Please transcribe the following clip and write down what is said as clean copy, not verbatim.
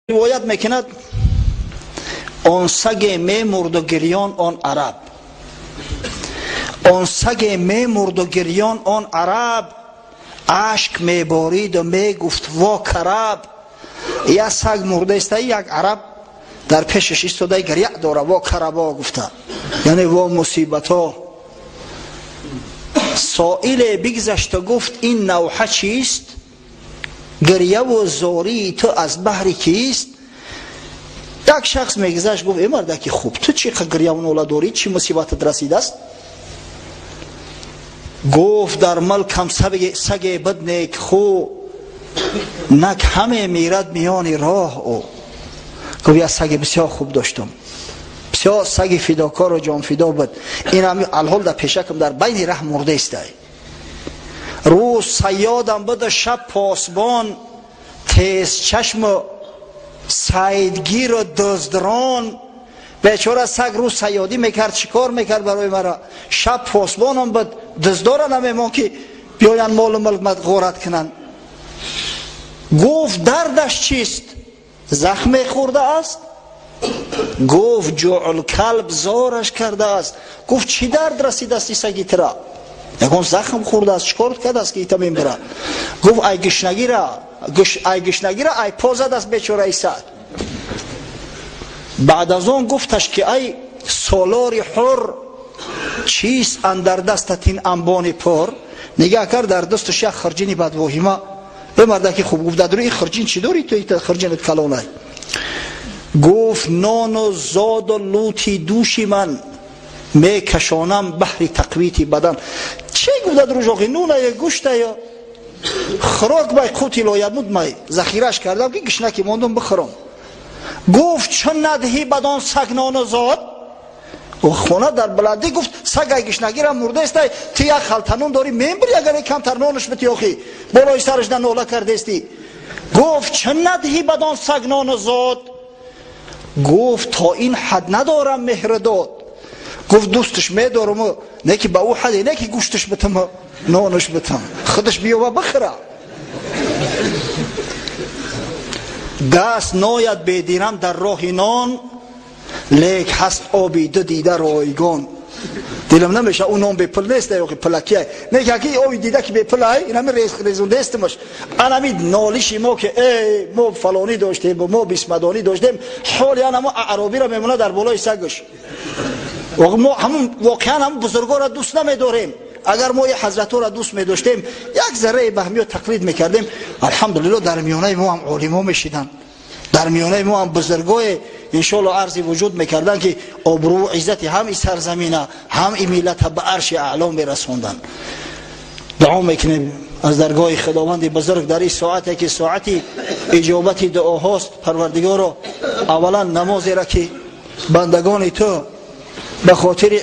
Ривоят мекунад: он саге мемурду гирён он араб, он саге мемурду гирён он араб, ашк мебориду мегуфт: «Во караб!» Як саг мурда иста, як араб дар пешаш истода, гиря дора, «Во карабо» гуфта, яъне во мусибато. Соиле бигзашту гуфт: «Ин навҳа чист? Гиряву зории ту аз баҳри кист?» Як шахс мегузашт, гуфт: «Э, мардаки хуб, ту чӣ гиряву нола дорӣ? Чӣ мусибатат расидааст?» Гуфт: «Дар мулкам саге буд некхӯ, нак ҳаме мирад миёни роҳ ӯ». Гуфт: «Як саги бисёр хуб доштам, бисёр саги фидокору ҷонфидо буд. Ин алҳол дар пешакам дар байни раҳ мурда истай. Рӯз сайёдам буда, шаб посбон, тезчашму сайдгиру дуздрон. Бечора саг рӯз сайёдӣ мекард, чӣ кор мекард барои мара, шаб посбонам буд, дуздора намемон, ки биёянд, молу мулк ғорат кунанд». Гуфт: «Дардаш чист? Захме хӯрдааст?» Гуфт: «Ҷуъл калб зораш кардааст». Гуфт: «Чӣ дард расидааст саги тира? Ягон захм хӯрдааст? Чӣ кор кардааст, ки ита мемира?» Гуфт: «Ай гишнагира ай по задааст бечораи саг». Баъд аз он гуфташ, ки: «Ай солори ҳур, чист андар дастат ин анбони пур?» Нигаҳ кард, дар дасташ як хирҷини бадвоҳима. Э, мардаки хуб, гуфт, дар ин хирҷин чӣ дорӣ ту, ита хирҷинат калонай? Гуфт: «Нону зоду лути души ман мекашонам баҳри тақвити бадан». Чӣ гуфта дружохи, нуная, гӯштая, хӯрок бай қути лоямуд май захираш кардам, ки гишнаки мондум, бихӯрам. Гуфт: «Чун надиҳӣ бадон саг нону зод?» Хона дар баландӣ, гуфт, саг ай гишнагира мурдаестай, ту як халтанон дорӣ, мембири, агар камтар нонаш бити, охи болои сараш на нола кардести. Гуфт: «Чун надиҳӣ бадон саг нону зод?» Гуфт: «То ин ҳад надорам меҳр дод». Гуфт: «Дӯсташ медорам, не ки ба ӯ ҳаде, не ки гӯшташ битам, нонаш битам, худаш биёва бихӯра». Даст нояд бедирам дар роҳи нон, лек ҳаст оби ду дида ройгон. Дилам намеша, ӯ нон бепул нест, охи пулакия не, ки оби дида ки бепулай, инами резундестимаш. Анами нолиши мо, ки э, мо фалонӣ доштем, мо бисмадонӣ доштем, ҳоли анамо аъробиро мемона дар болои сагаш. Мо ҳамун воқеан ҳамун бузургоро дӯст намедорем. Агар мо ҳазратҳоро дӯст медоштем, як зарраи ба ҳамиё тақлид мекардем. Алҳамдулилло, дар миёнаи мо ҳам олимо мешиданд, дар миёнаи мо ҳам бузургое, иншоалло, арзи вуҷуд мекарданд, ки обрӯву иззати ҳам и сарзамина, ҳам и миллата ба арши аъло мерасонданд. Дуо мекунем аз даргоҳи Худованди бузург дар ин соате, ки соати иҷобати дуоҳост. Парвардигоро, аввалан намозеро, ки бандагони ту ба хотири